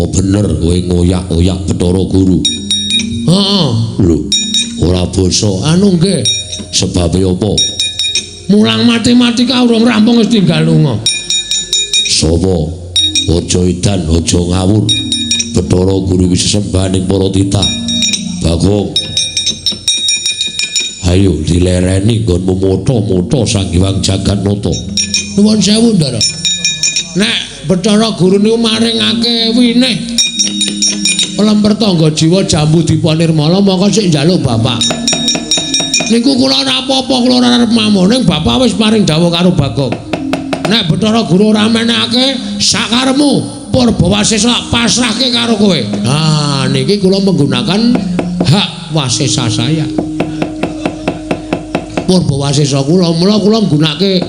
Oh bener kowe ngoyak-oyak Bathara Guru. Heeh. Lho, ora basa. Anu nggih. Sebabe apa? Mulang matematika urung rampung wis tinggal lunga. Sapa? Aja edan, aja ngawur. Bathara Guru iki sesembahaning para titah. Bagong. Ayo dilereni nggonmu motha-motha Sang Hyang Jagatnata. Nuwun sewu, Ndara. Nek Bathara Guru niku maringake winih lemper tangga jiwa jambu dipa nirmala mongko sik njaluk bapak. Niku kula ora apa-apa, kula ora arep mamung, ning bapak wis paring dawuh karo Bagong. Nek Bathara Guru ora menehake sakaremu Purbawasesa pasrahke karo kowe. Nah, niki kula menggunakan hak wasesa saya. Purbawasesa kula, mula kula nggunakake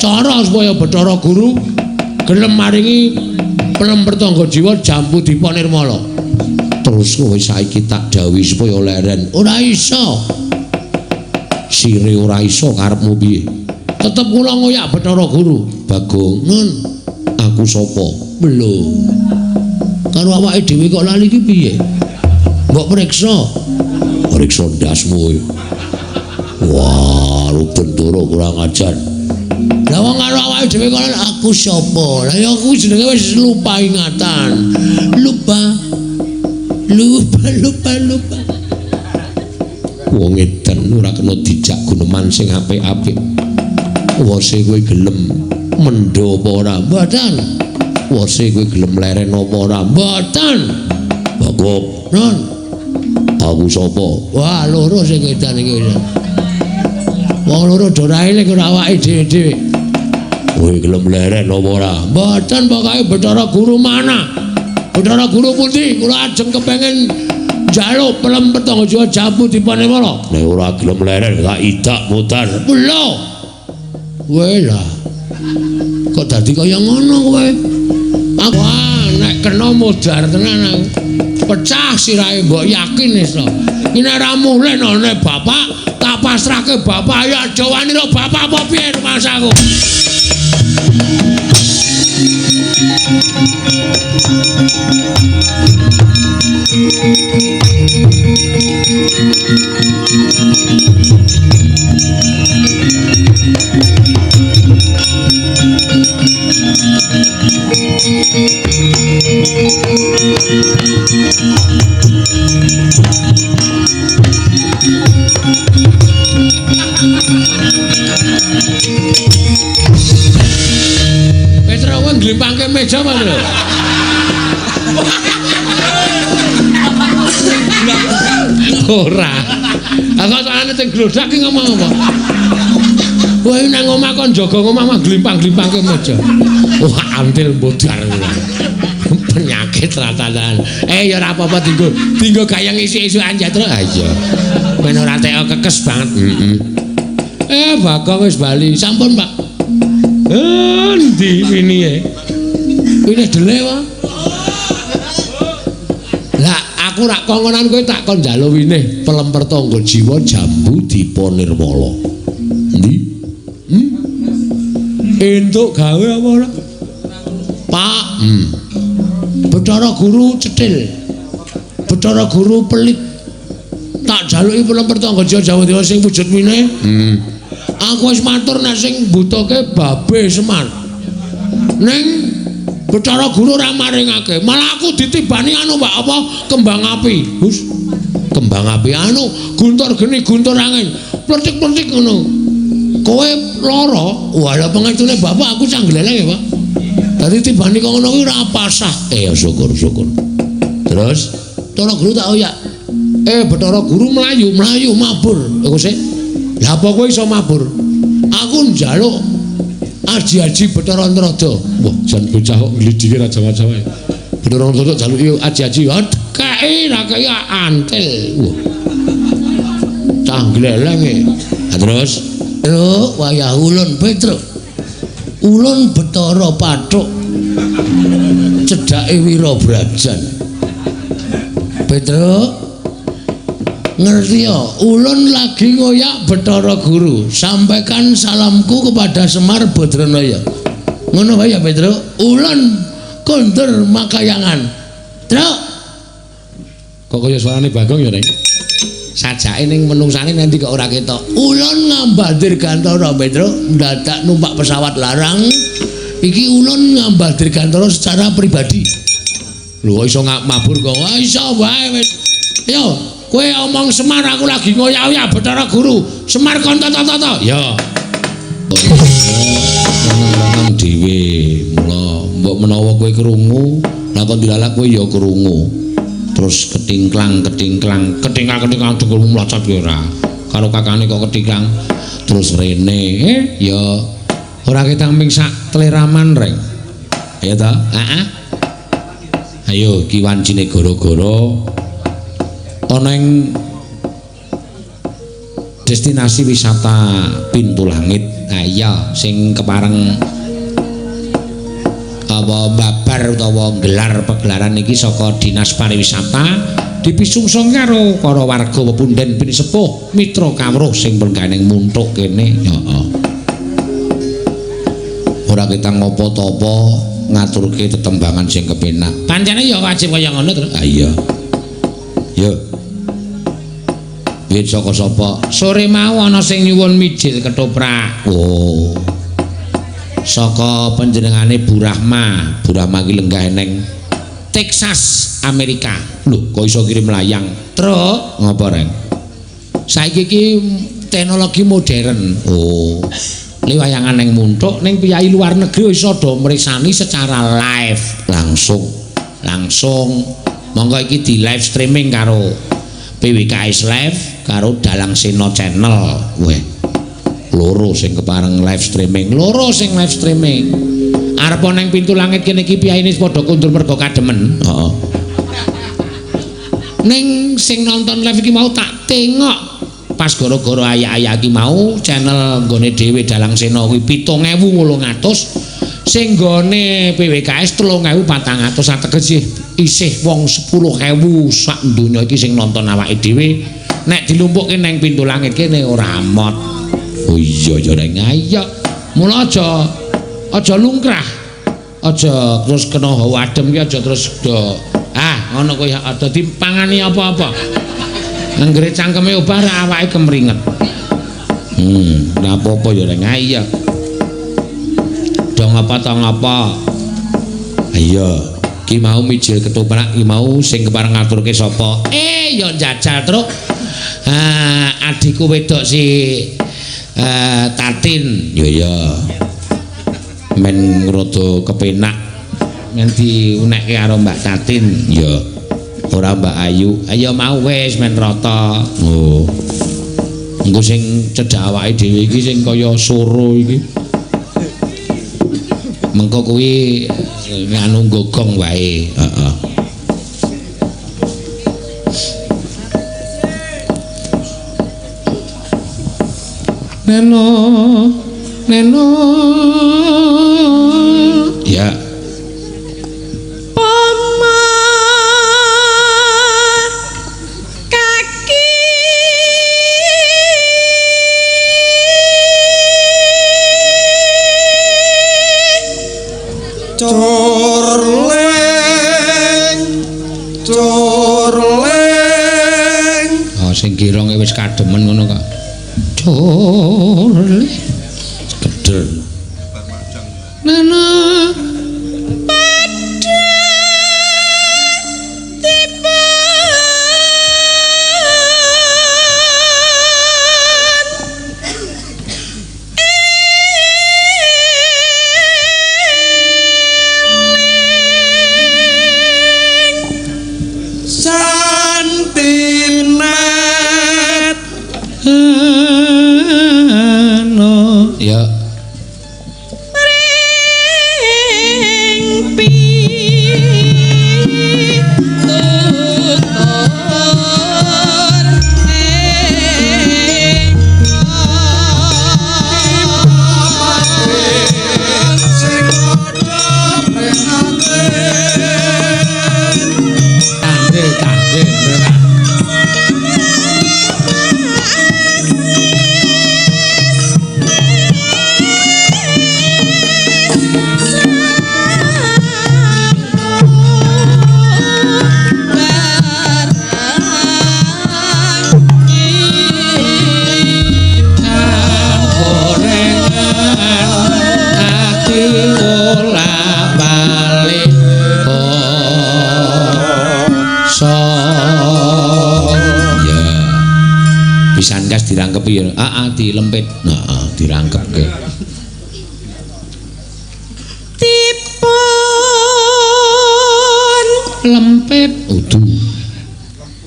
cara supaya Bathara Guru gelem maringi pelemper tangga jiwa jambu dipa nirmala. Terus kowe saiki tak dawuhi supaya leren. Ora iso. Sire ora iso karepmu piye? Tetep kula ngoyak Bathara Guru. Bagong, nun, aku sapa? Lho. Karo awake dhewe kok lali iki piye? Mbok periksa. Periksa ndasmu kowe. Wah, Bentara kurang ajar. Lah wong karo awake dhewe kok aku sapa? Lah ya aku jenenge wis lupa ingatan. Lupa. Lupa, lupa, lupa. Wong edan ora kena dijak guneman sing apik-apik. Wose kowe gelem mendho apa ora? Mboten. Wose kowe gelem leren apa ora? Mboten. Bagong, nun. Aku sapa? Wah, loro sing edan iki. Wong loro do ra eling ora awake dhewe-dhewe. Kowe gelem leren apa ora? Mboten, pokoke Bathara Guru mana? Bathara Guru pundi? Kula ajeng kepengin njaluk pelem petang jiwa jambu dipa nirmala. Nek ora gelem leren tak idak mutar. Lho. Kowe lah. Kok dadi kaya ngono kowe? Aku nek kena modar tenan aku. Pecah sirahe mbok yakin wis to. Iki nek ora mulih nane bapak, tak pasrahke bapak ya aja wani ro bapak apa piye rumangsaku. Petro kowe nglimpangke meja apa lho? Ora. Aku soalane sing glodak ki ngomong apa? Kowe nang omah kon jaga omah mah glimpang-glimpangke meja. Wah, antil modar. Penyakit ratanan. Ya ora apa-apa dinggo. Dinggo gayeng isuk-isukan jatro. Ha iya. Men ora teko kekes banget. Heeh. Bagong wis bali. Sampun, Pak. Endi winihe? Winih dele wae. Lah aku rak kongonan kowe tak kon njaluk winih pelemper tangga jiwa jambu dipa nirmala. Endi? Entuk gawe apa ora? Pak. Bathara Guru cetil. Bathara Guru pelit. Tak jaluki pelemper tangga jiwa jambu dipa sing wujud winih. Aku wis matur nek sing mbutuhke babe Semar. Ning Bathara Guru ora maringake. Malah aku ditibani anu Pak, apa kembang api. Hus. Kembang api anu guntur geni guntur angin. Plecik-plecik ngono. Kowe lara, wah lha pengestune bapak aku cah gleleng ya, Pak. Dadi tibani kok ngono kuwi ora pasah. Ya syukur-syukur. Terus Bathara Guru tak oyak. Bathara Guru mlayu-mlayu mabur. Iku sik. Lah apa kowe iso mabur? Aku njaluk aji-aji Bathara Antrada. Wah, jan bocah kok nglidike ra jawa-jawa. Bathara Antrada jaluki aji-aji, kei ra kei antil. Wah. Cah glelenge. Lah terus, Truk wayah ulun Petruk. Ulun Bathara Pathuk. Cedhake Wirabrajan. Petruk ngerti ya, ulun lagi ngoyak Bathara Guru. Sampaikan salamku kepada Semar Badranaya. Ngono wae ya Petruk. Ulun kondur makayangan. Truk. Kok kaya suarane Bagong ya, Reng? Sajake ning menungsane nanti kok ora ketok. Ulun ngambah dirgantara, Petruk, ndadak numpak pesawat larang. Iki ulun ngambah dirgantara secara pribadi. Lho kok iso mabur kok? Wah iso wae wis. Yo, kowe omong Semar aku lagi ngoyak-oyak Bathara Guru. Semar kon toto-toto. Ya. Meneng-meneng dhewe. Mula mbok menawa kowe krungu, lah kok dilalak kowe ya krungu. Terus ketingklang, ketingklang, ketingklang-ketingklang dengkulmu mlocot kowe ora. Karo kakane kok ketingklang. Terus rene, ya ora ketang ming sak tleraman, Reng. Ya ta? Heeh. Ayo iki wancine gara-gara ana ing destinasi wisata Pintu Langit. Ha iya, sing kepareng apa babar utawa gelar pegelaran iki saka Dinas Pariwisata dipisungsung karo para warga pepunden pinisepuh mitra kawruh sing pengganing muntuk kene. Heeh. Ora ketang apa-apa ngaturke tetembangan sing kepenak. Pancene ya wajib kaya ngono, Tru. Ha iya. Yo. Wit saka sapa? Sore mau ana sing nyuwun mijil ketoprak. Oh. Saka panjenengane Bu Rahma. Bu Rahma iki lenggah ning Texas, Amerika. Lho, kok iso kirim layang? Truk, ngapa, Reng? Saiki iki teknologi modern. Oh. Li wayangan ning muntuk ning piyai luar negeri iso do mriksani secara live, langsung. Langsung. Monggo iki di live streaming karo PWKS Live karo Dalang Sena Channel. Weh. Loro sing kepareng live streaming, loro sing live streaming. Arep ning Pintu Langit kene iki piyaine padha kondur mergo kademen. Heeh. Ning sing nonton live iki mau tak tengok pas gara-gara ayak-ayak iki mau channel nggone dhewe Dalang Sena kuwi 7.800, sing nggone PWKS 3.400, ateges isih wong 10.000 sak donya iki sing nonton awake dhewe. Nek dilumpukke nang Pintu Langit kene ora amot. Oh iya ya Reng, ayo. Mula aja aja lungkrah. Aja terus kena hawa adem ki aja terus do ah ngono kuwi aja dipangani apa-apa. Anggere cangkeme obah ra awake kemringet. Ora apa-apa ya Reng, ayo. Do ngapa ta ngapa. Ayo, ki mau mijil ketoprak ki mau sing kepareng ngaturke sapa? Ya njajal, Truk. Adikku wedok si Tatin. Ya ya. Men rada kepenak. Men diunekke karo Mbak Tatin. Ya. Ora Mbak Ayu. Ayo mau wis men rata. Oh. Engko sing cedhak awake dhewe iki sing kaya soro iki. Mengko kuwi anu gogong wae. Heeh. Neno, neno. Ya. Poma kaki corleng, corleng. Oh, sing gironge wis kademen ngono kok. Corleng. Keder. Nana padha tiban eling santinet. Ano ya. Ring pitutur ing Sing padha prihatin. Tandil tandil berat. Pisan kas dirangkepi ya. Heeh, dilempit. Heeh, dirangkepke. Dipun lempit. Udu.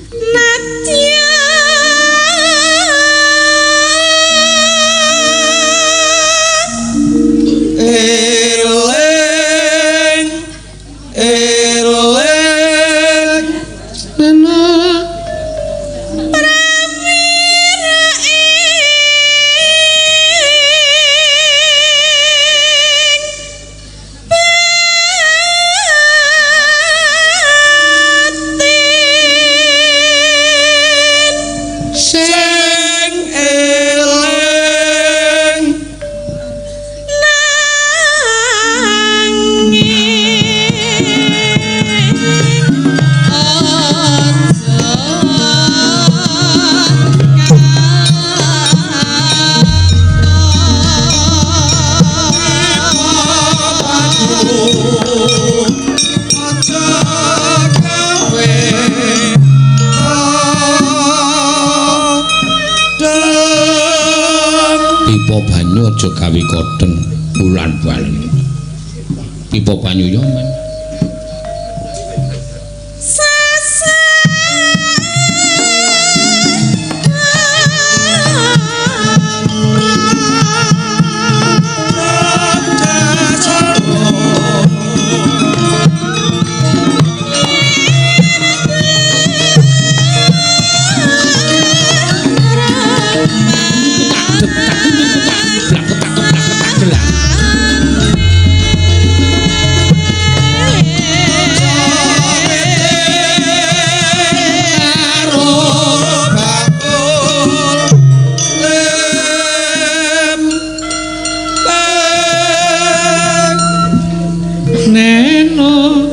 Nadya Eling eling Nana pramira ing batin sing eling nanging aja aja gawe kadang pipa banyu aja gawe kodheng bulan balen. Pipa banyu yo men. Bakul lempeng Neno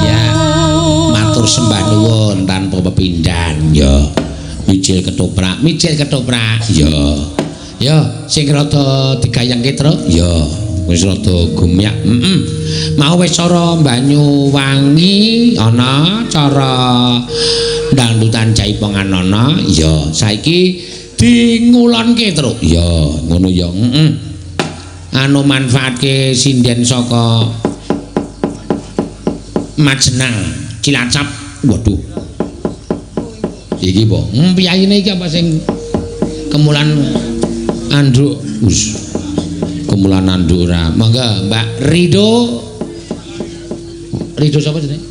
Ya, matur sembah nuwun tanpa pepindhan ya. Mijil ketoprak, mijil ketoprak ya. Ya, sing rada digayengke, Truk. Ya, wis rada gumyak. Heeh. Mau wis cara Banyuwangi ana, cara dangdutan jaipongan ana. Ya, saiki dingulonke, Truk. Ya, ngono ya. Heeh. Anu manfaatke sinden saka Majenang Cilacap. Waduh. Iki po. Piyayine iki apa sing kemulan anduk? Us. Kemulan anduk ora. Monggo Mbak Rido. Rido sapa jenenge?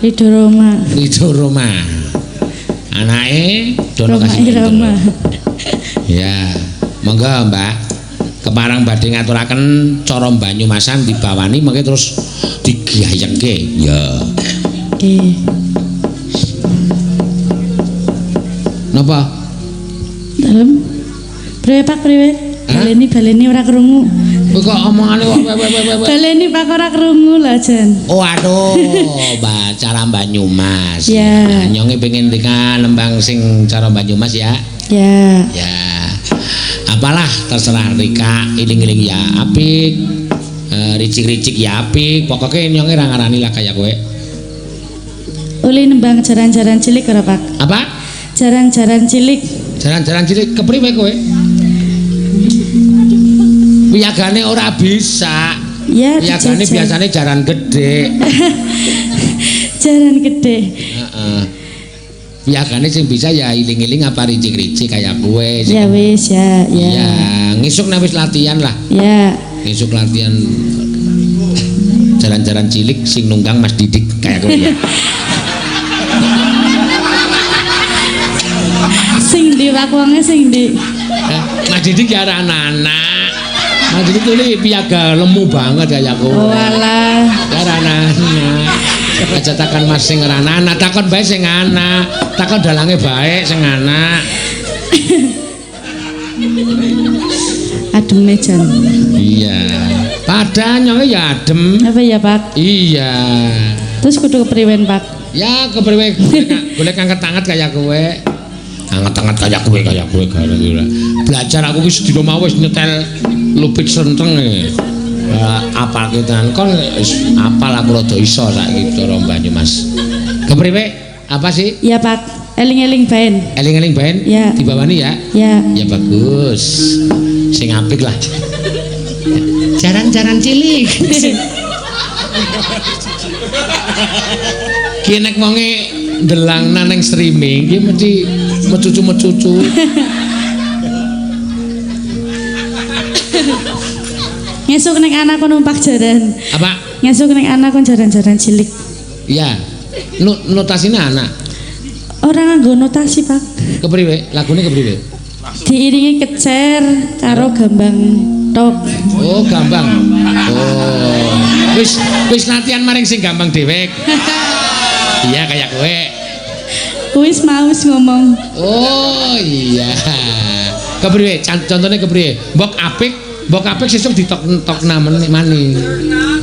Rido Roma. Rido Roma. Anake Dono Roma Kasih. Irama. Ya, monggo Mbak. Keparang badhe ngaturaken cara Banyumasan dibawani mengke terus digayengke. Ya. Nggih. Napa? Dalem. Priwe Pak priwe? Baleni baleni ora krungu. Kowe kok omongane kok we. Baleni Pak ora krungu lah jan. Oh aduh, Mbak cara Banyumas. Ya. Nyonge pengen rika nembang sing cara Banyumas ya. Ya. Ya. Apalah terserah Rika, iling-iling ya apik. Ricik-ricik ya apik. Pokoke nyonge ra ngarani lah kaya kowe. Uli nembang jaran-jaran cilik ora Pak? Apa? Jaran-jaran cilik. Jaran-jaran cilik kepriwe kowe? Piyagane ora bisa. Ya, Piyagane dijajal. biasane jaran gede. Jaran gede. Heeh. Piyagane sing bisa ya iling-iling apa ricik-ricik kaya kowe. Ya wis ya, ya. Iya, ngisuk nek wis latihan lah. Ya. Ngisuk latihan jaran-jaran cilik sing nunggang Mas Didik kaya kowe ya. Sing ndi Pak wonge sing ndi? Mas Didik ya anak-anak. Mas Didik tuh piyaga lemu banget kaya kowe. Oh alah. Ya anak. Aja takon Mas sing ora anak, takon bae sing anak. Takon dalange bae sing anak. Ademe jan. Iya. Padahal nyonge ya adem. Apa ya, Pak? Iya. Terus kudu kepriwen, Pak? Ya kepriwe golek angkat-angkat kaya kowe. Angkat-angkat kaya kowe kaya kowe kaya. Belajar aku wis dina mau wis nyetel lupit srenteng. Apal tenan kon wis apal aku rada iso saiki cara Banyumas. Kepriwe? Apa sih? Iya, Pak. Eling-eling baen. Eling-eling baen? Ya. Dibawani ya? Ya. Ya bagus. Sing apik lah. Jaran-jaran cilik. Ki nek wonge ndelang nang streaming ki mesti mecucu-mecucu. Ngesuk nek anak kon numpak jaran. Apa? Ngesuk nek anak kon jaran-jaran cilik. Iya. Notasine anak. Ora nganggo notasi, Pak. Kepriwe? Lagune kepriwe? Diiringi kecer karo gambang tok. Oh, gambang. Oh. Wis wis latihan maring sing gambang dhewek. Iya kayak kowe. Wis mau wis ngomong. Oh iya. Kepriwe? Contone kepriwe? Mbok apik sesuk ditok-tokna maning.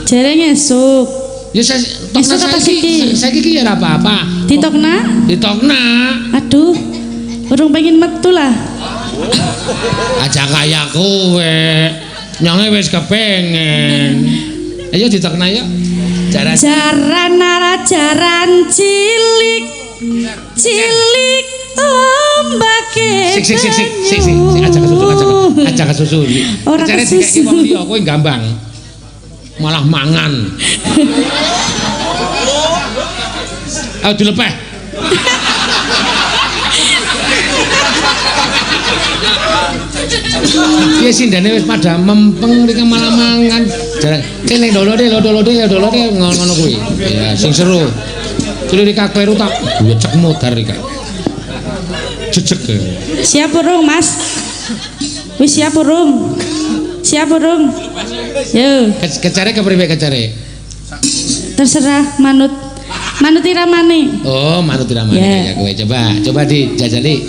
Jere ngesuk. Ya tokna saiki. Saiki ki ya ora apa-apa. Ditokna? Ditokna. Aduh. Urung pengen metu lah. Aja kaya kowe. Nyonge wis kepengen. Ayo ditokna ya. Jaran jaran jaran cilik. Cilik ombake. Sik sik sik sik sik sik aja kesusu aja kesusu. Ora kesusu. Wong liya kowe gambang. Malah mangan. Ayo dilepeh. Piye sindane wis pada mempeng rika malah mangan. Celeng dolo-dolo dolo-dolo ngono kuwi. Ya sing seru. Tuli rika kleru tak gocek modar rika. Jejeg. Siap urung, Mas? Wis siap urung? Siap urung? Yo. Kecare kepriwe kecare? Terserah manut. Manut iramane. Oh, manut iramane ya kowe. Coba, coba dijajali.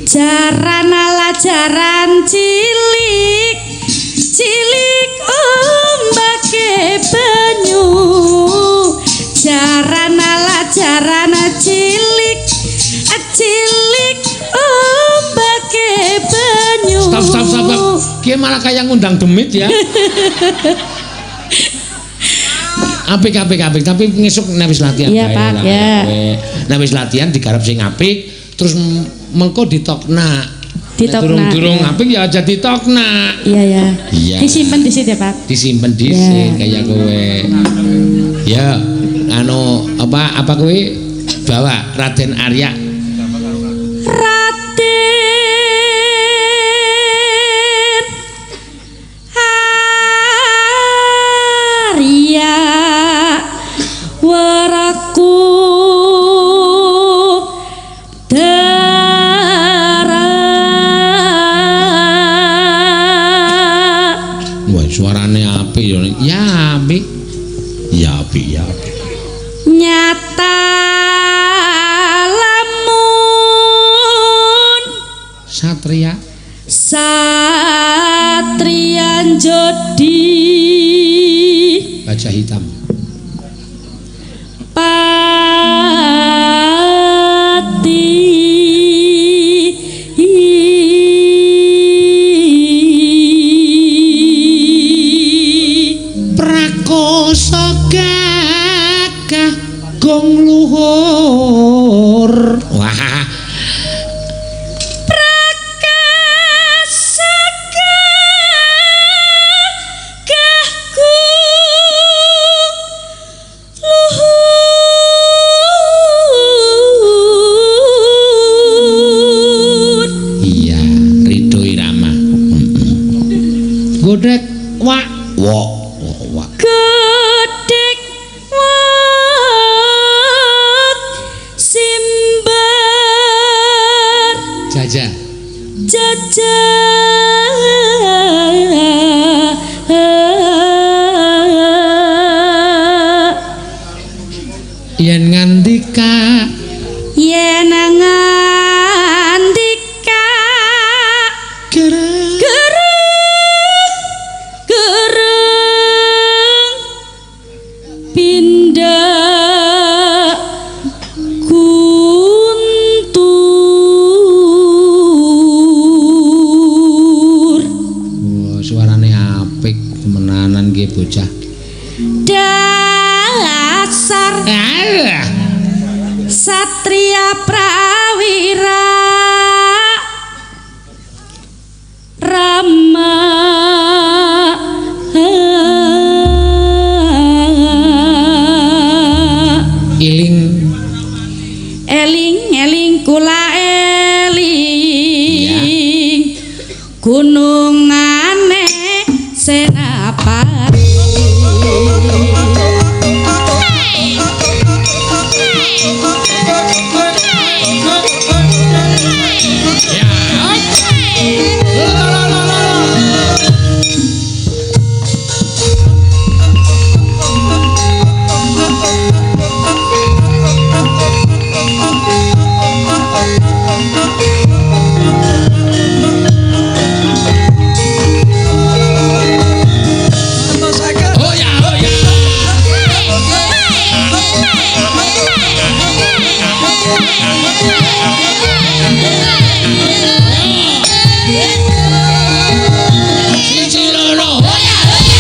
Jaran ala jaran cilik. Cilik ombake banyu. Jaran ala jaran cilik. Cilik ombake banyu. Stop stop stop. Ki malah kayak ngundang demit ya. Apik apik apik, tapi ngesuk nek wis latihan iya, Pak, ya. Nek wis latihan digarap sing apik, terus mengko ditokna. Ditokna. Durung-durung apik ya aja ditokna. Iya ya. Iya. Disimpen disit ya, Pak. Disimpen disit kaya kowe. Ya, anu apa kowe bawa Raden Arya. Raden Arya waraku dara. Wah, suarane apik ya. Ya apik. Ya apik, ya apik. Nyata lamun satria satria njodi baja hitam pati. Prakosa gagah gong luhur. Wah, Godhek wak wok wak. Godhek wak simbar. Jajah. Jajah. Yen ngandika, yen ngandika, gereng gereng gereng pindah guntur. Oh, suarane apik temenanan nggih bocah. Dasar satria prawira Rama. Iling eling eling kula eling gunungane Senapati. Oh ya, oh ya. Siji loro. Oh ya, oh ya.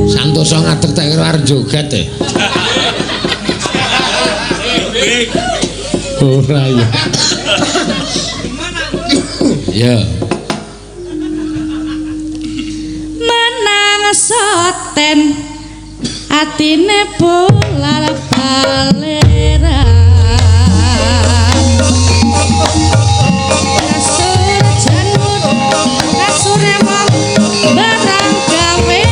Santoso ngadeg tak kira arep joget e. Ora ya. Ya. Menang soten atine bola baleran. Kasur janur kasure wong barang gawe.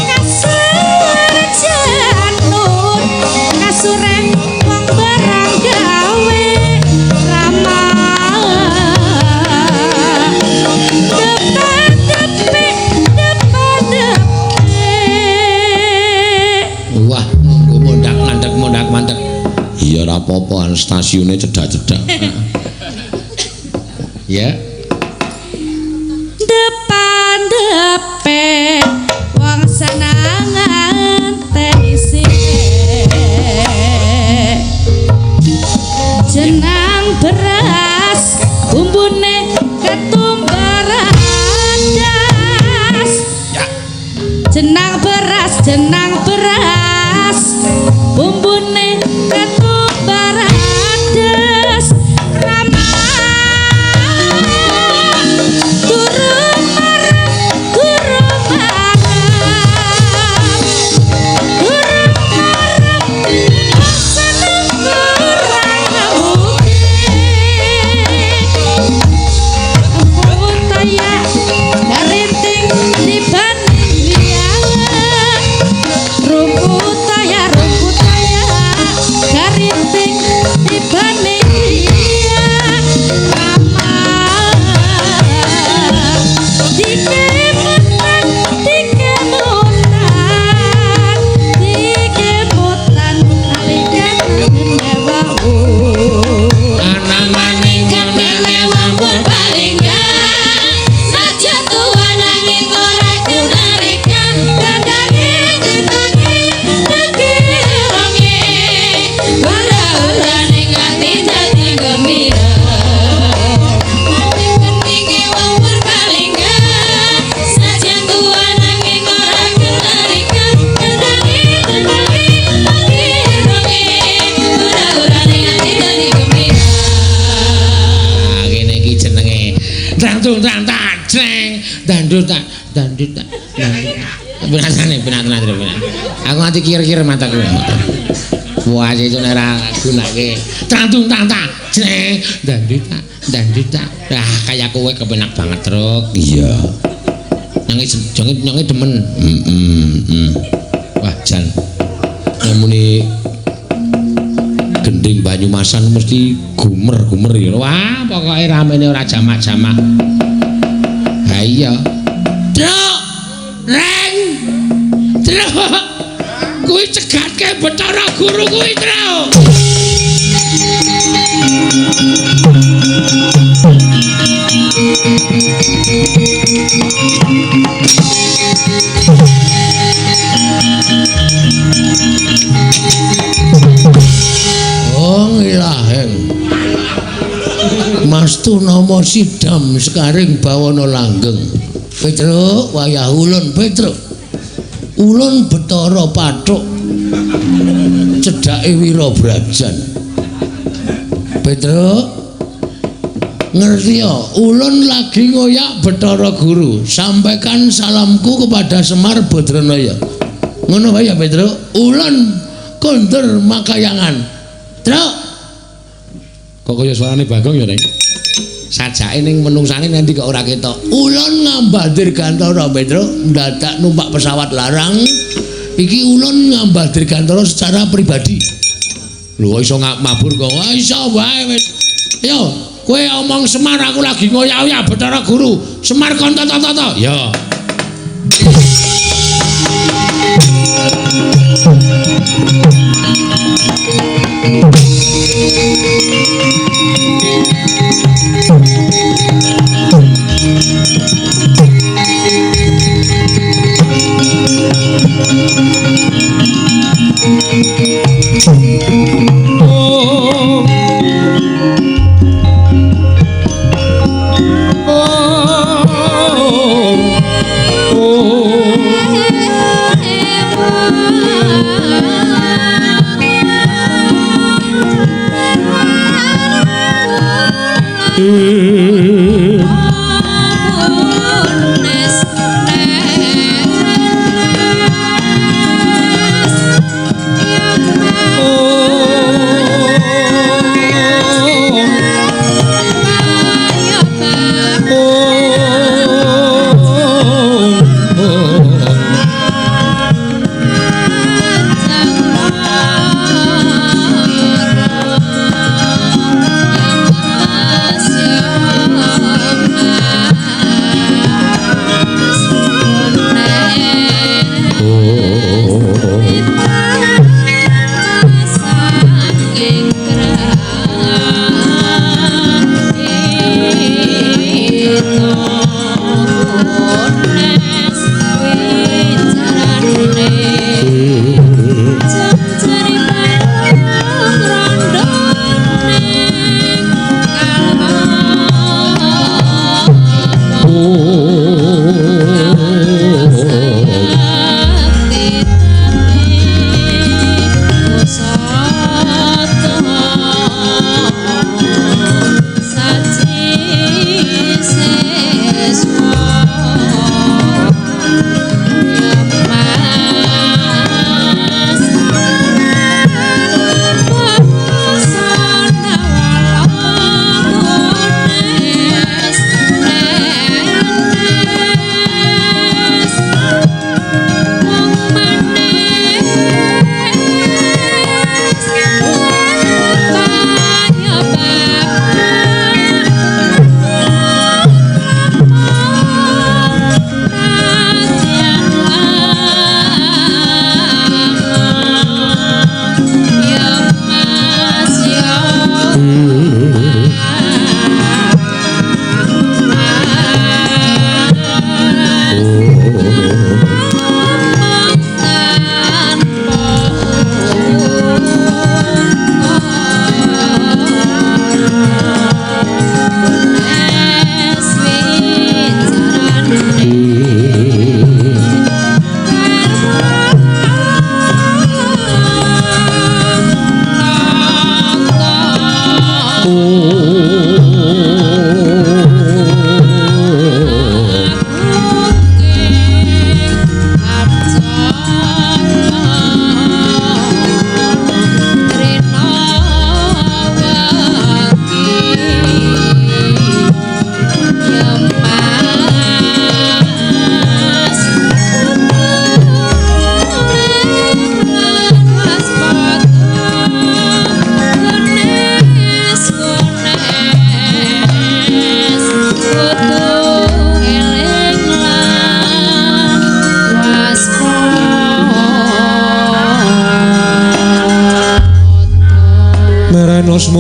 Kasur janur kasure wong barang gawe. Rama depan depe depan depe. Wah, monggo mondak mandek mondak mandek. Iya ora apa-apa, stasiune cedak-cedak. Ya. Depan depe wong senangan teni sire. Jenang beras bumbune ketumbar adas ramah durung marem durung marem durung marem seneng kurang nemuke Utaya garinting dibanding liya rumput aya garinting dibanding liya ramah dikemutan dikemutan dikemutan nalikan newau Anangane Kadene wong Purbalingga saja tuwa nanging ora kunarika kandhane jenenge tekironge ora-ora ning ati dadi gembira Pentinge wong Purbalingga saja tuwa nanging ora kunarika kandhane jenenge tekironge ora-ora ning ati dadi gembira. Ah, kene iki jenenge Dangdut tak tak jeng dandut tak dandut tak. Penatane penatane penak. Aku nganti kira-kira mataku. Wah, itu nek ora gunake. Dangdut tak tak jeng dandut tak dandut tak. Ah, kaya kowe kepenak banget, Truk. Iya. Nangis jange nyange demen. Heeh. Wah, jan. Namune gending Banyumasan mesti gumer-gumer ya. Wah, pokoke ramene ora jamak-jamak. Ha iya. Truk, reng. Truk. Kuwi cegatke Bathara Guru kuwi, Truk. Oh, ilaheng. Mas Tunama sidam sekaring bawana langgeng. Petruk, wayah ulun Petruk. Ulun Bathara Pathuk. Cedhake Wirabrajan. Petruk, ngerti ya, ulun lagi ngoyak Bathara Guru. Sampaikan salamku kepada Semar Badranaya. Ngono wae ya Petruk. Ulun kondur makayangan. Truk. Kok kaya suarane Bagong ya, Neng? Sajake ning menungsane nanti kok ora ketok. Ulun ngambah dirgantara Petruk, ndadak numpak pesawat larang. Iki ulun ngambah dirgantara secara pribadi. Lho kok iso mabur kok? Wah iso wae wis. Yo, kowe omong Semar aku lagi ngoyak-oyak Bathara Guru. Semar kon toto-toto. Ya. Ewa.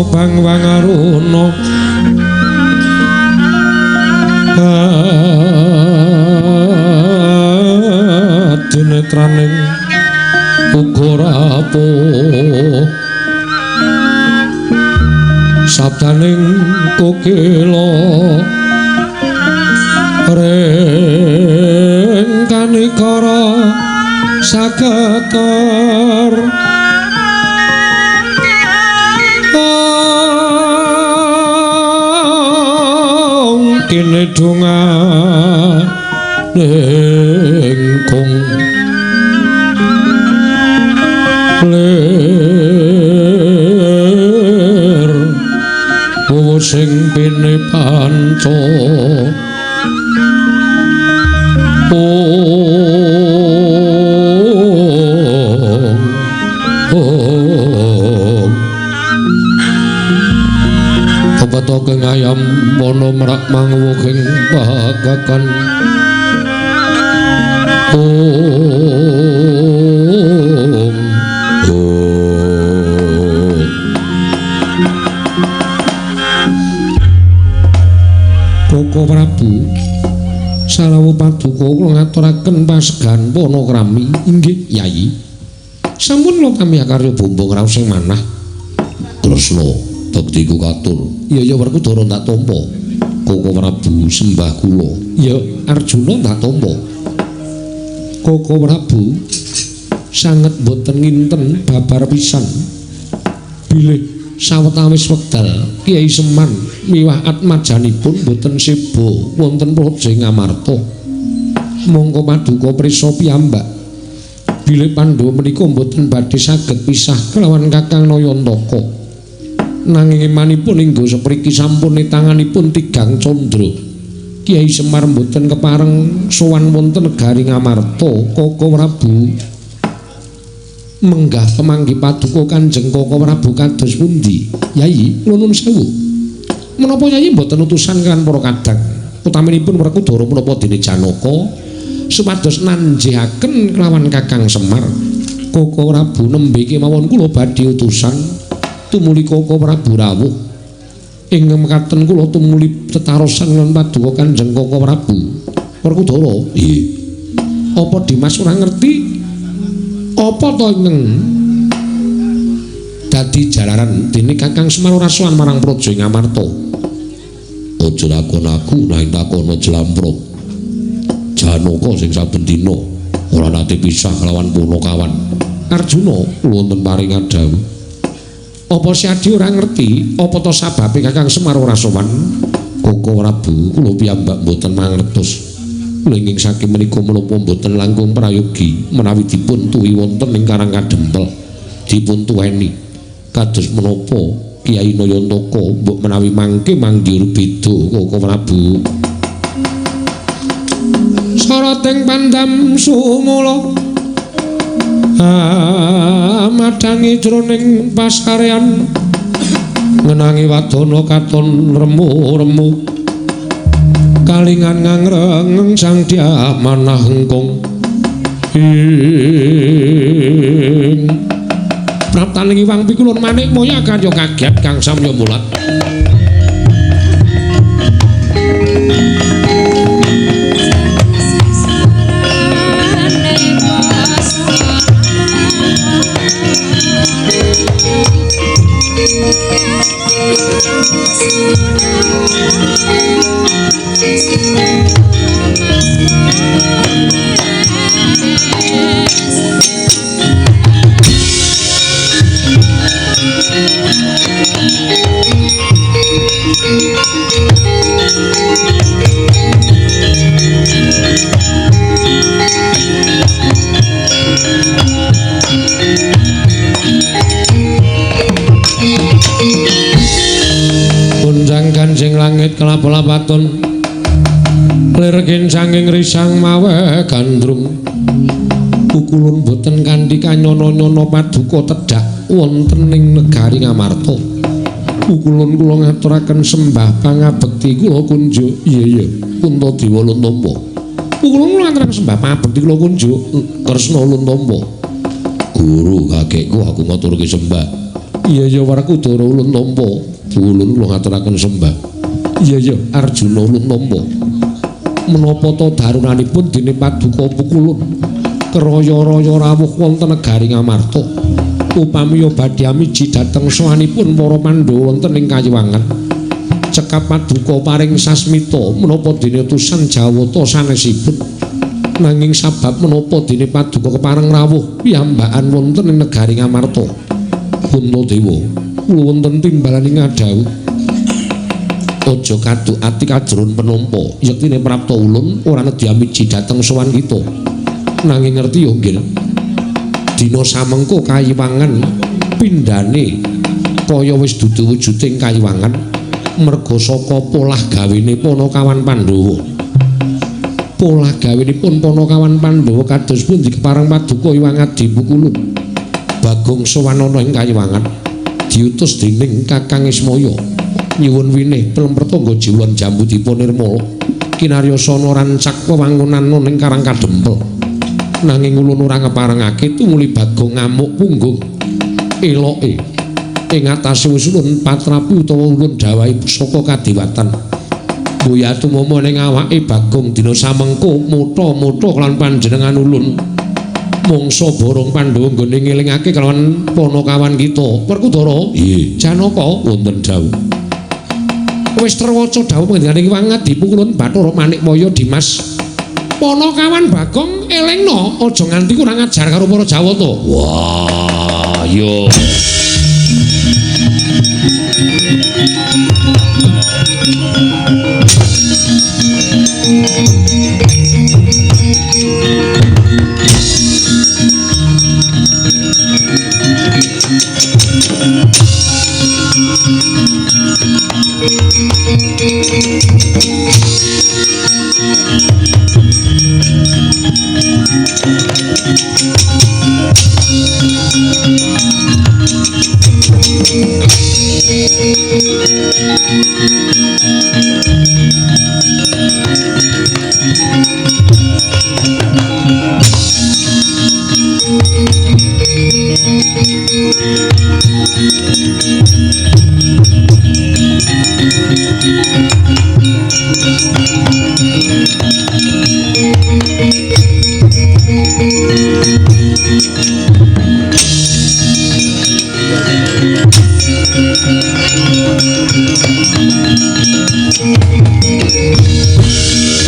Sumubang wangaruna adinetraning uga rapuh sabdaning kokila ring kanikara sageter kene donga ning kung lir wuwu sing pine panca Pepetoking ayam wana merak manguwuhing pagakan Om Om Koko Prabu Salawu paduka kula ngaturaken pasegan panakrami. Inggih Yayi. Sampun kula kami akarya bombong raos sing manah. Kresna bektiku katur. Iya ya Werkudara tak tampa. Koko Prabu sembah kula. Ya Arjuna tak tampa. Koko Prabu sanget boten nginten babar pisan. Bilih sawetawis wekdal Kyai Seman miwah atmajanipun boten seba wonten Praja Ngamarta. Mongko paduka prisa piyambak. Bilih Pandhawa menika boten badhe saged pisah kelawan Kakang Nayantaka. Nanging emanipun hingga sepriki sampun tanganipun tigang candra. Kyai Semar mboten kepareng sowan wonten negari Ngamarta. Koko Prabu menggah pemanggi paduka Kanjeng Koko Prabu kados pundi? Yayi, kula nuwun sewu. Menapa Yayi mboten utusan kan para kadang, utaminipun Werkudara menapa dene Janaka supados nanjihaken kelawan Kakang Semar. Koko Prabu nembe kemawon kula badhe utusan tumuli Koko Prabu rawuh. Ing mekaten kula tumuli tetarosan lan paduka Kanjeng Koko Prabu. Werkudara, nggih. Apa Dimas ora ngerti? Apa to ingkang dadi jalaran dene Kakang Semar ora sowan marang Praja Ngamarta? Aja takon aku, nanging takono jlamprok. Janaka sing saben dina ora nate pisah kelawan punakawan. Arjuna wonten paring dawuh. Apa si Adi ora ngerti apa to sababe Kakang Semar ora sowan? Koko Prabu kula piyambak mboten mangertos. Lenging saking menika menapa mboten langkung prayogi menawi dipun tuwi wonten ing Karang Kadempel dipun tuweni kados menapa Kyai Nayantaka mbok menawi mangke manggih beda Koko Prabu. Sarating pandam sumula amadhangi jroning pasarean ngenangi wadana katon remu-remu kalingan ngangreng sang dyah manah engkung ing praptaning iwang pikulun manik moya karya kaget kang samya mulat. Kanjeng langit kelap-lapaton lir kincanging risang mawe gandrung pukulun boten kanthi kanyono-nyono paduka tedhak wonten ing negari Ngamarta. Pukulun kula ngaturaken sembah pangabekti kula kunjuk. Iya iya Puntadewa lun tampa. Pukulun kula ngaturaken sembah pangabekti kula kunjuk. Kresna lun tampa. Guru kakekku aku ngaturke sembah. Iya ya Werkudara ulun nampa. Ulun kula ngaturaken sembah. Iya ya Arjuna ulun nampa. Menapa ta darunanipun dene paduka pukulun keraya-raya rawuh wonten negari Ngamarta. Upami badhe amiji dhateng sowanipun para Pandhawa wonten ing Kayiwangan. Cekap paduka paring sasmita menapa dene utusan Jawata sanesipun. Nanging sabab menapa dene paduka kepareng rawuh piyambakan wonten ing negari Ngamarta. Puntadewa, kula wonten timbalan ing ngadhawuh. Aja kaduk ati kajron penampa, yektine prapta ulun ora nedhi amiji dhateng sowan kita. Nanging ngerti ya nggih. Dina samengko Kayiwangan pindhane kaya wis dudu wujuding Kayiwangan merga saka polah gawene Panakawan Pandhawa. Polah gawenipun Panakawan Pandhawa kados pundi kepareng paduka Hyang Adi Pukulun. Bagong sowan ana ing Kayiwangan diutus dening Kakang Ismaya nyuwun winih Plempertangga Jiwan Jambudipa Nirmala kinaryosana rancak wewangunan ning Karang Kadempel. Nanging ulun ora ngeparengake tumuli Bagong ngamuk punggung eloke ing atase wis ulun patrapi utawa ulun dawahi pusaka kadewatan. Boya tumama ning awake Bagong dina samengko mutha-mutha kelawan panjenengan ulun. Mangsa borong Pandhawa nggone ngelingake kelawan panakawan kita. Werkudara, Nggih. Janaka Wonten dawuh. Wis terwaca dawuh panjenengane Hyang Adi Pukulun Bathara Manikmaya Dimas. Panakawan Bagong elingno aja nganti kurang ajar karo para Jawata. Wah, yo.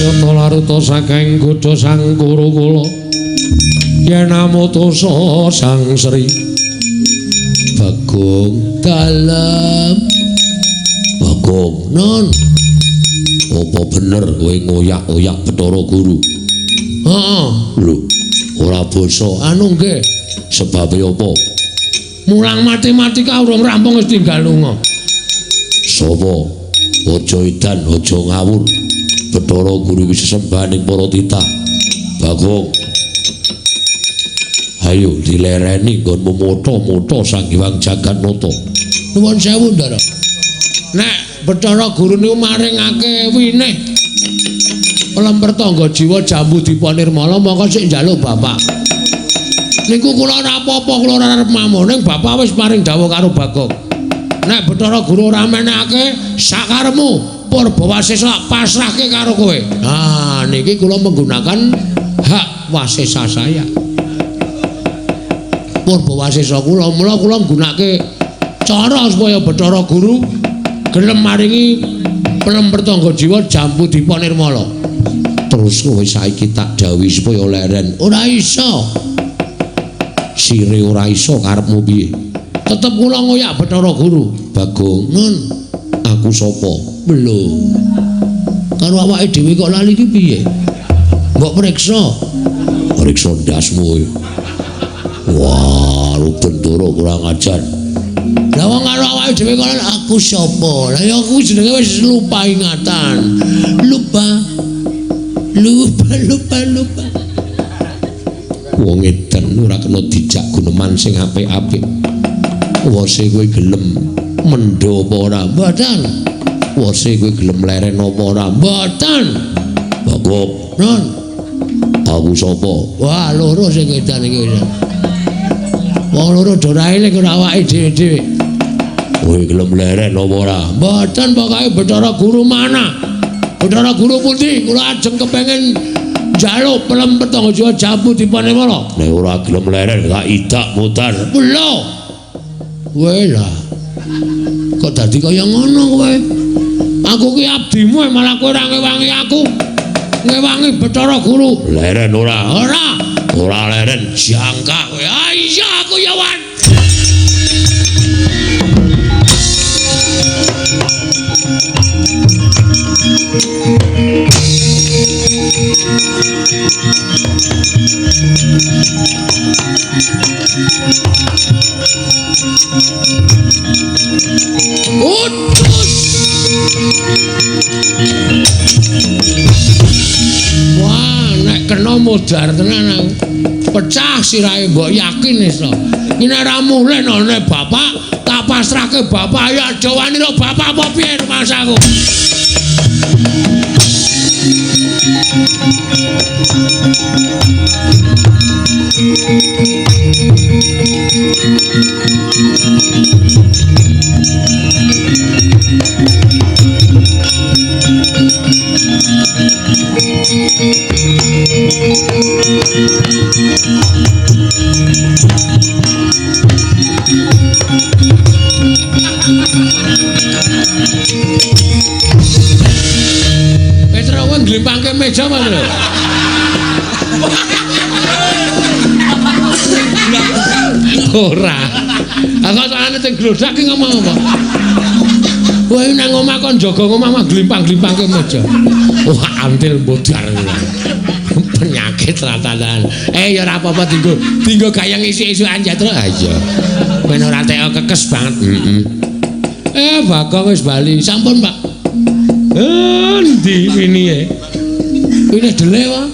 Yata laruta saking godha sang Kurukula yen amutusa Sang Sri Bagong dalem. Bagong non. Apa bener kowe ngoyak-oyak Bathara Guru? Heeh. Lho, ora basa. Anu nggih. Sebabe apa? Mulang matematika urung rampung wis tinggal lunga. Sapa? Aja edan, aja ngawur. Bathara Guru iki sesembahaning para titah. Bagong. Ayo dilereni nggonmu motha-motha Sang Hyang Jagatnata. Nuwun sewu, Ndara. Nek Bathara Guru niku maringake winih Plempertangga Jiwa Jambudipa Nirmala mongko sik njaluk bapak. Niku kula ora apa-apa, kula ora arep mamung ning bapak wis paring dawuh karo Bagong. Nek Bathara Guru ora menehake sakaremu Purba Wasesa pasrahke karo kowe. Nah, niki kula menggunakan hak wasesa saya. Purba Wasesa kula, mula kula nggunakake cara supaya Bathara Guru gelem maringi Plempertangga Jiwa Jambudipa Nirmala. Terus kowe saiki tak dawuhi supaya leren. Ora iso. Sire ora iso karepmu piye? Tetep kula ngoyak Bathara Guru. Bagong, Nun, aku sapa? Lho. Karo awake dhewe kok lali iki piye? Mbok priksa. Priksa ndasmu kowe. Wah, Bendoro kurang ajar. Lah wong karo awake dhewe kok aku sapa? Lah ya aku jenenge wis lupa ingatan. Lupa. Lupa, lupa, lupa. Wong edan ora kena dijak guneman sing apik-apik. Wose kowe gelem mendho apa ora? Mboten. Wose kowe gelem leren apa ora? Mboten. Bagong, Nun. Aku sapa? Wah, loro sing edan iki. Wong loro do ora eling ora awake dhewe-dhewe. Kowe gelem leren apa ora? Mboten pokoke Bathara Guru mana? Bathara Guru pundi? Kula ajeng kepengin njaluk pelem petang jiwa jambu dipanimala. Nek ora gelem leren tak idak mutar. Lho. Kowe lah. Kok dadi kaya ngono kowe? Aku ki abdimu malah kowe ora ngewangi aku. Ngewangi Bathara Guru. Leren ora? Ora. Ora leren jangkah kowe. Ah iya aku ya wan. Utus. Wah, nek kena modar tenan aku. Pecah sirahe mbok yakin wis to. Iki nek ora mulih none bapak, tak pasrahke bapak ya aja wani karo bapak apa piye rumangsaku. Petro kowe nglimpangke meja Mas lho. Ora. Aku sakjane sing glodak ki ngomong apa? Kowe nang omah kon jaga omah mah glimpang-glimpangke meja. Wah, antil modar. Penyakit ratanan. Ya ora apa-apa dinggo. Dinggo gayeng isuk-isukan ya, Tru. Ha iya. Ben ora teko kekes banget. Heeh. Bagong wis bali. Sampun, Pak. Endi winihe? Wine dele wae.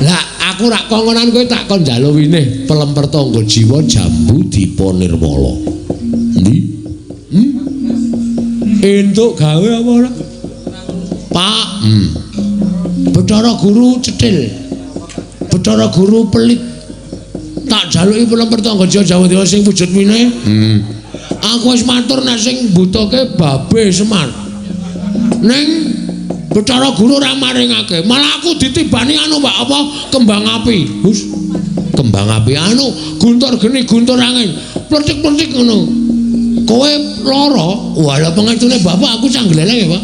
Lah, aku rak kongkonan kowe tak kon njaluk winih pelemper tangga jiwa jambu dipa nirmala. Endi? Entuk gawe apa ora? Pak. Bathara Guru cethil. Bathara Guru pelit. Tak jaluki pelemper tangga jiwa jambu dipa sing wujud winih. Aku wis matur nek sing mbutuhke babe Semar. Ning Bathara Guru ora maringake, malah aku ditibani anu Pak, apa kembang api. Hus. Kembang api anu guntur geni guntur angin. Plecik-plecik ngono. Kowe lara, walah pengestune bapak aku canggleleng ya, Pak.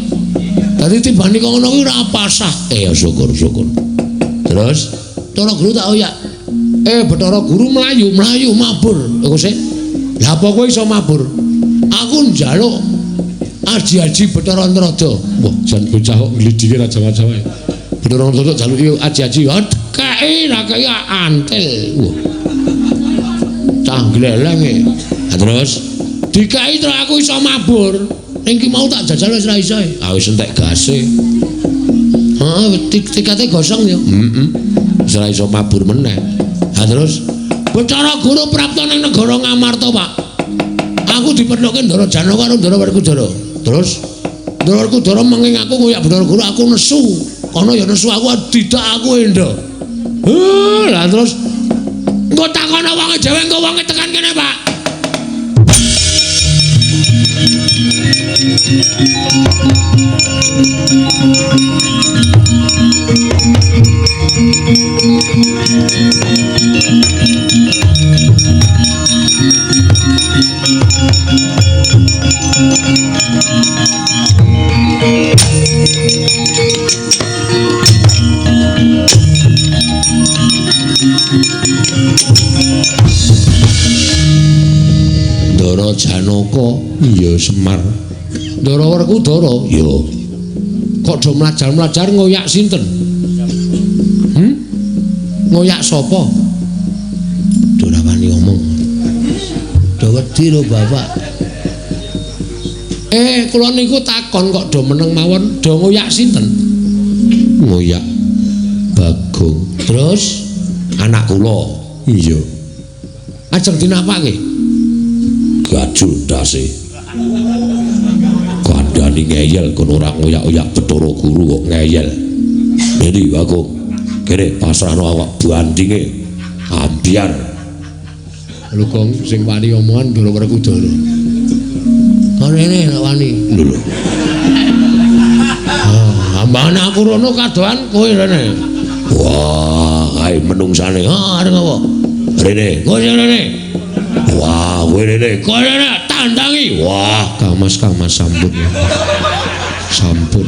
Dadi tibani kok ngono kuwi ora pasah. Ya syukur-syukur. Terus Bathara Guru tak oyak. Bathara Guru mlayu, mlayu mabur. Iku sik. Lah apa kowe iso mabur? Aku njaluk aji-aji Bathara Antrada. Wah, jan bocah kok nglidike ra jawa-jawa. Bathara Antrada jaluki aji-aji. Kei ra kei antil. Wah. Cah gleleng e. Lah terus dikai terus aku iso mabur. Ning ki mau tak jajal wis ra iso. Ah wis entek gase. Heeh, tikete gosong ya. Heeh. Wis ra iso mabur meneh. Lah terus Bathara Guru prapta ning negara Ngamarta, Pak. Aku diperloke Ndara Janaka karo Ndara Werkudara. Terus Ndara Werkudara menging aku koyak Bathara Guru, aku nesu. Kono ya nesu aku didak aku endo. Lah terus engko takono wonge dhewe engko wonge tekan kene, Pak. Ndara Janaka ya Semar. Ndara Werkudara ya. Kok do mlajar-mlajar ngoyak sinten? Ngoyak sapa? Do ora wani ngomong. Do wedi lho bapak. Kula niku takon kok do meneng mawon, do ngoyak sinten? Ngoyak Bagong. Terus anak kula. Iya. Ajeng dinapake? Gajul ndase. Kandhani ngeyel kono ora ngoyak-oyak Bathara Guru kok ngeyel. Jadi Bagong, kene pasrahno awak bandinge ambyar. Lho Gong sing wani omongan Ndara Werkudara. Kon rene nek wani. Lho lho. Ah, ambane aku rono kadohan kowe rene. Wah, kae menungsane. Ha, arep apa? Rene, kowe rene. Wah, kowe rene. Kowe rene tandangi. Wah, Kang Mas sampun. Sampun.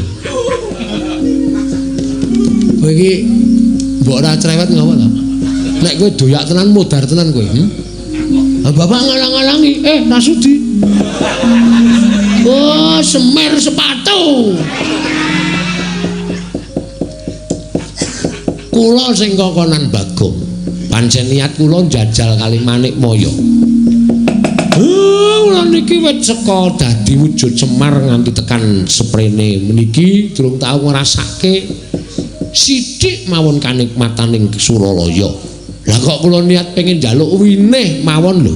Kowe iki mbok ora cerewet ngapa ta? Nek kowe doyak tenan modar tenan kowe. Ah, bapak ngalang-alangi, ra sudi. Oh, semer sepatu. Kula sing kokonan Bagong. Pancen niat kula njajal kali Manikmaya. Kula niki wit saka dadi wujud Semar nganti tekan seprene meniki durung tau ngrasake sithik mawon kanikmataning Suralaya. Lah kok kula niat pengen njaluk winih mawon lho.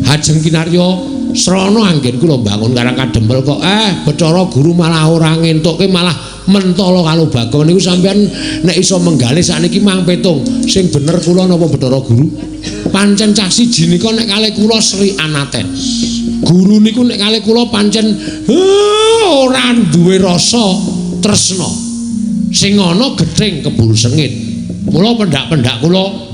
Hajeng kinarya srana anggen kula mbangun Karang Kadempel kok Bathara Guru malah ora ngentukke malah mentala karo Bagong niku sampean nek iso menggalih sakniki mang petung sing bener kula napa Bathara Guru. Pancen cah siji nika nek kalih kula Sri Anaten. Guru niku nek kalih kula pancen ora duwe rasa tresna. Sing ana gething keburu sengit. Mula pendak-pendak kula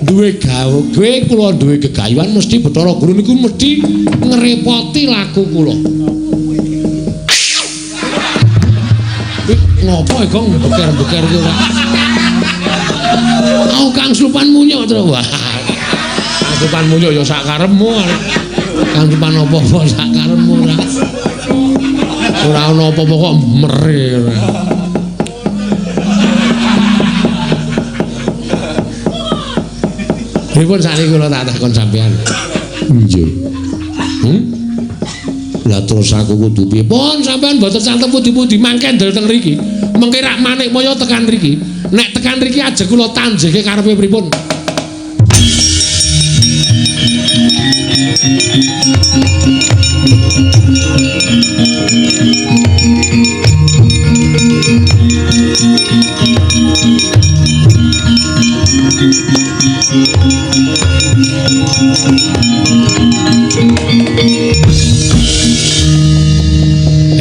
duwe gawe kula duwe gegayuhan mesti Bathara Guru niku mesti ngrepoti laku kula. Ngopo Gong beker-beker ki ora? Aku Kang Slupan munyuk terus. Wah. Kang Slupan munyuk ya sak karepmu. Kang Slupan apa-apa sak karepmu ora. Ora ana apa-apa kok mere. Pripun sakniki kula tak takon sampean? Nggih. Lah terus aku kudu piye? Pun sampean mboten santem pundi-pundi mangke ndel teng mriki. Mengke rak Manikmaya tekan mriki. Nek tekan mriki ajeng kula tanjeke karepe pripun?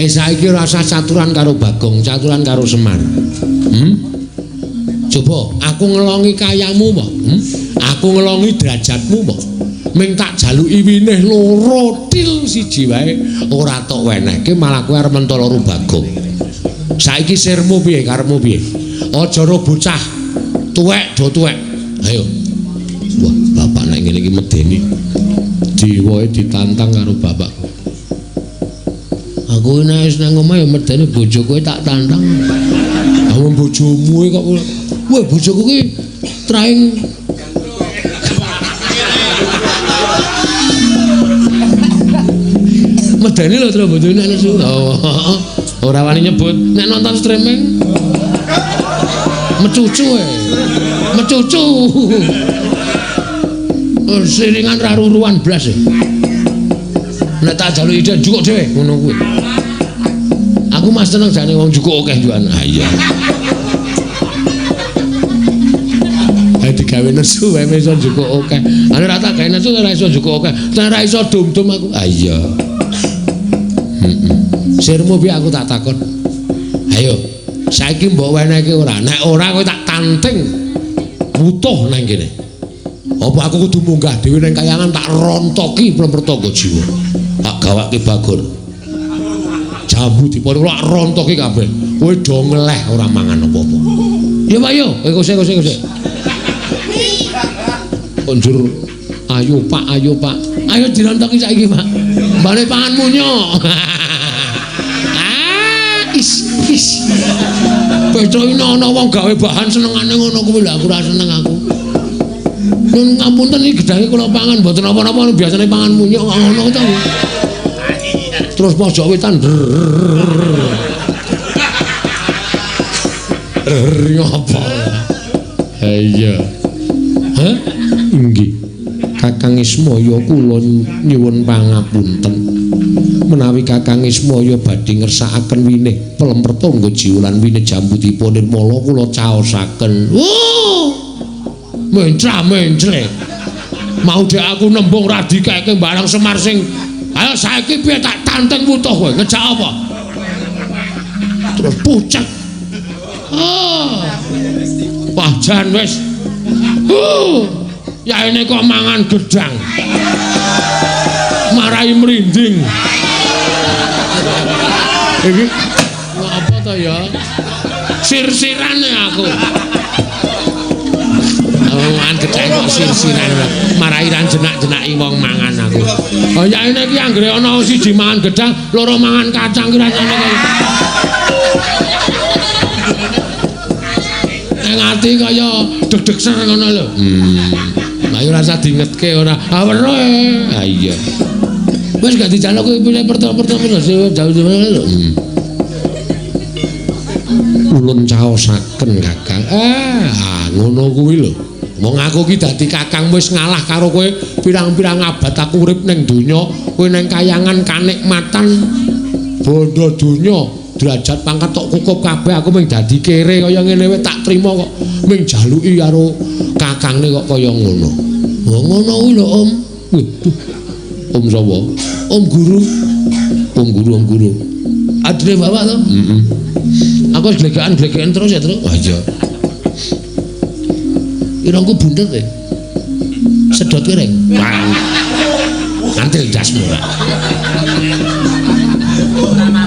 Saiki ora usah caturan karo Bagong, caturan karo Semar. Coba aku ngelongi kayamu apa? Aku ngelongi derajatmu apa? Ming tak jaluki winih loro til siji wae ora tok wenehke malah kowe arep mentala karo Bagong. Saiki sirmu piye karepmu piye? Aja ro bocah tuwek do tuwek. Ayo. Wah, bapak nek ngene iki medeni. Dewae ditantang karo bapak. Aku nek wis nang omah ya medeni bojoku tak tantang. Ah bojomu kok. Wah, bojoku ki traing medeni lho terus bojone nek nesu. Oh, ora wani nyebut. Nek nonton streaming mecucu e. Mecucu. Siringan ra ruruan blas e. Nek tak jaluki ide njukuk dhewe ngono kuwi. Aku mas seneng jane wong njukuk akeh njukan. Ha iya. Ayo digawe nesu wae iso njukuk akeh. Ane ra tak gawe nesu ora iso njukuk akeh. Nek ora iso dum-dum aku. Ha iya. Sirmu piye aku tak takon. Ayo, saiki mbok wenehke ora? Nek ora kowe tak tanting wutuh nang kene. Apa aku kudu munggah dhewe nang kayangan tak rontoki plempertangga jiwa. Tak gawake Bagor. Jambu dipon tak rontoki kabeh. Kowe do ngeleh ora mangan apa-apa. Ya Pak yo, kowe kose. Konjur ayo Pak, ayo Pak. Ayo dirontoki saiki Pak. Bali pangan munyuk. Ah, is is. Petro ini ana wong gawe bahan senengane ngono kuwi lho aku ora seneng aku. Nun ngapunten iki gedhange kula pangan mboten napa-napa biasane pangan munyuk kok ngono to. Terus pojok wetan. Ngopo? Ha iya. Hah? Nggih. Kakang Ismaya kula nyuwun pangapunten. Menawi Kakang Ismaya badhe ngersakaken winih plempertangga jiwa lan winih jambutipun nirmala kula caosaken. Oh! Mencra-mencre. Mau dek aku nembung ra dikeke barang Semar sing ayo saiki piye tak tanteng wutuh kowe ngejak apa? Terus pucet. Oh. Wah jan wis. Yaene kok mangan gedang. Marai merinding. Iki apa to ya? Sir-sirane aku. Mangan gedang kok sir-siran. Marai ra jenak-jenaki wong mangan aku. Oh yaene iki anggere ana siji mangan gedang, loro mangan kacang ki rasane kaya. Ing ati kaya deg-deg ser ngono lho. Lah yo rasa dingetke ora. Ah weruh. Ha iya. Wis gak dijaluk kowe pilih pertama-pertama jauh-jauh lho. Ulun caosaken Kakang. Ngono kuwi lho. Wong aku ki dadi kakang wis ngalah karo kowe pirang-pirang abad aku urip ning donya, kowe ning kayangan kanikmatan bondo donya, derajat pangkat tok kukup kabeh aku mung dadi kere kaya ngene wae tak trima kok mung jaluki karo kakangne kok kaya ngono. Oh ngono kuwi lho Om. Waduh. Om sapa? Om guru. Om guru, Om guru. Adine bapak to? Heeh. Aku wis glegekan-glegekan terus ya, Truk. Wah iya. Irungku bunder e. Sedot piring. Kantil jasmu ora.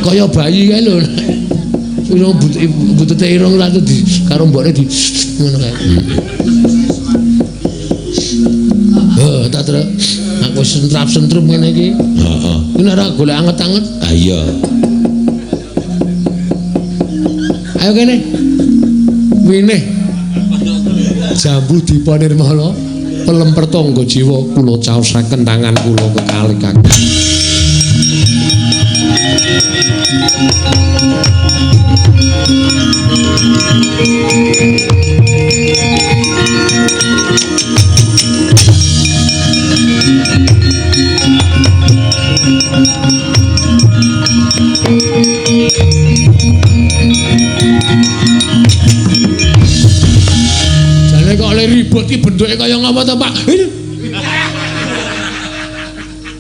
Kaya bayi kae lho. Irung butute irung lalu di karo mbokne di ngono kae. Heh, ta Truk. Aku sentrap-sentrup ngene iki. Heeh. Iki nek ora golek anget-anget. Ha iya. Ayo kene. Winih. Jambu Dipa Nirmala pelemper tangga jiwa kula caosaken tangan kula kekalih kakang. Jane kok le ribut ki bentuke kaya ngapa to, Pak?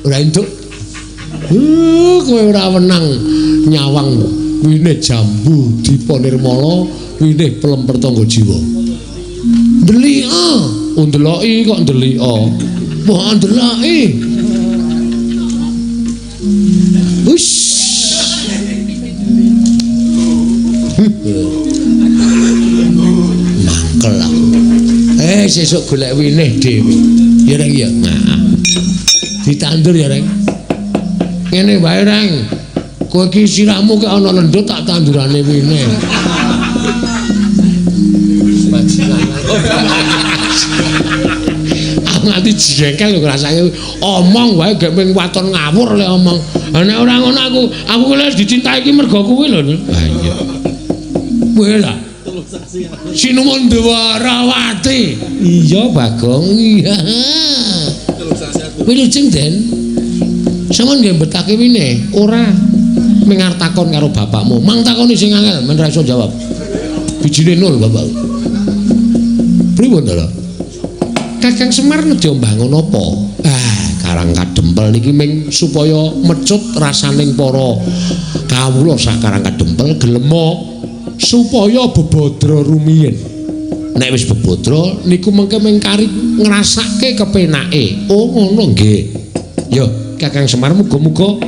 Ora entuk. Kowe ora wenang nyawang winih Jambu Dipa Nirmala, winih pelemper tangga jiwa. Ndelika, ndeloki kok ndelika. Wah, ndeloki. Wis. Mangkel aku. Sesuk golek winih dhewe. Ya Reng ya. Nah. Ditandur ya Reng. Ngene wae Reng. Kowe iki sirahmu kek ana lendut tak tandurane winih. Bajingan. Aku nganti jengkel lho rasane omong wae gek mung waton ngawur le omong. Nek ora ngono aku lek dicintai iki mergo kuwi lho. Ha iya. Kowe lah. Sinuwun Dwarawati. Iya Bagong. Iya. Wilujeng Den. Sampeyan nggih betake winih? Ora. Ming arep takon karo bapakmu. Mang takoni sing angel men ra iso jawab. Bijine nol bapak. Pripun to lho? Kakang Semar nedya mbangun apa? Ah, Karang Kadempel niki ming supaya mecut rasaning para kawula sak Karang Kadempel gelema supaya bebadra rumiyin. Nek wis bebadra niku mengke ming kari ngrasake kepenake. Oh ngono nggih. Yo Kakang Semar muga-muga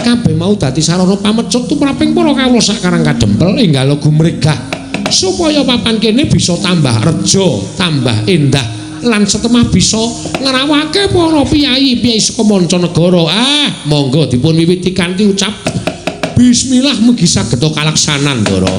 kabeh mau dadi sarana pamecut tumraping para kawula sak Karang Kadempel enggal gumregah supaya papan kene bisa tambah reja, tambah endah lan setemah bisa ngrawake para piyayi-piyayi saka mancanegara. Ah, monggo dipun wiwiti kanthi ucap bismillah mugi saged kalaksanan, Ndara.